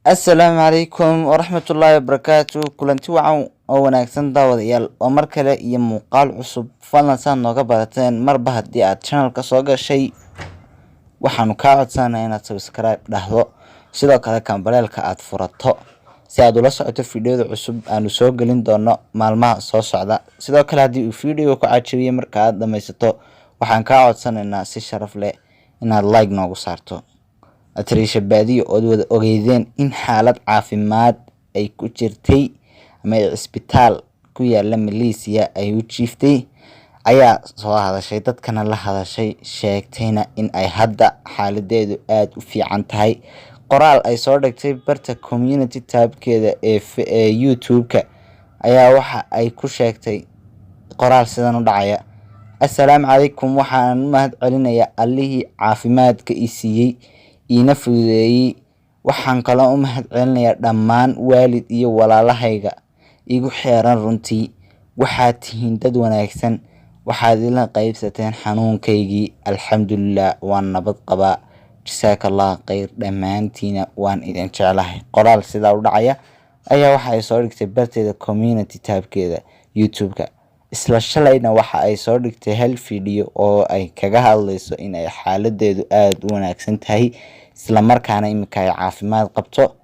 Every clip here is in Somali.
Assalaamu calaykum waraxmatullaahi wabarakaatu. Kulanti wacan oo wanaagsan, daawadayaal. Waa mar kale iyo muuqaal cusub. Fadlan, saad nooga barateen, marba haddii aad channelka soo gashay, waxaanu kaa codsanaa inaad subscribe dhahdo, sidoo kale kambaleelka aad furato, si aad ula socoto fiidiyoda cusub aanu soo gelin doono maalmaha soo socda. Sidoo kale, haddii uu fiidiyowga ku cajabiyey, marka aad dhamaysato, waxaan kaa codsanaynaa si sharaf leh inaad like noogu saarto. Atariisha Baadiyo, ood wada ogeydeen in xaalad caafimaad ay ku jirtay ama ay cisbitaal ku yaala Malaysia ay u jiiftay, ayaa soo hadashay, dadkana la hadashay, sheegtayna in ay hadda xaaladeedu aada u fiican tahay. Qoraal ay soo dhigtay barta community tabkeeda ee YouTube-ka ayaa waxa ay ku sheegtay qoraal sidan u dhacaya: "Assalaamu calaykum. Waxaan u mahad celinayaa Allihii caafimaadka i siiyey, iina fududeeyey. Waxaan kaloo u mahad celinayaa dhammaan waalid iyo walaalahayga igu xeeran. Runtii waxaad tihiin dad wanaagsan. Waxaad ila qaybsateen xanuunkaygii. Alxamdulilah, waan nabad qabaa. Jasaaka Allah khayr dhammaantiina, waan idin jeclahay." Qoraal sidaa u dhacaya ayaa waxa ay soo dhigtay barteeda community tabkeeda YouTube-ka. Isla shalayna waxa ay soo dhigtay hal video oo ay kaga hadlayso in ay xaaladeedu aada u wanaagsan tahay, isla markaana iminka ay caafimaad qabto,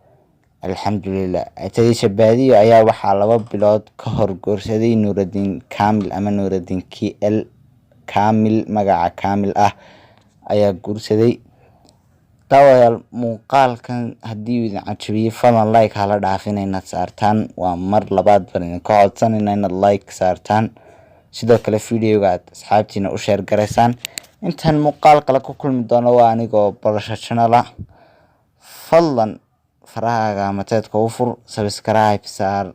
alxamdulilah. Atariisha Baadiyo ayaa waxaa 2 bilood ka hor guursaday Nuuraddiin Kamil ama Nuuraddiin KL Kamil, magaca Kamil ah ayaa guursaday. Daawayaal, muuqaalkan haddii uu idin cajabiyey, fadlan like hala dhaafina inaad saartaan. Waa mar labaad baan idinka codsanayna inaad like saartaan, sidoo kale videoga aad asxaabtiina u share garaysaan. Intaan muuqaal kale ku kulmi doono, waa anigoo Barasho Channel ah. Fadlan farahaaga amateedka u fur, subscribe saar.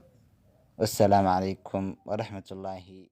Wassalaamu calaykum waraxmatullaahi.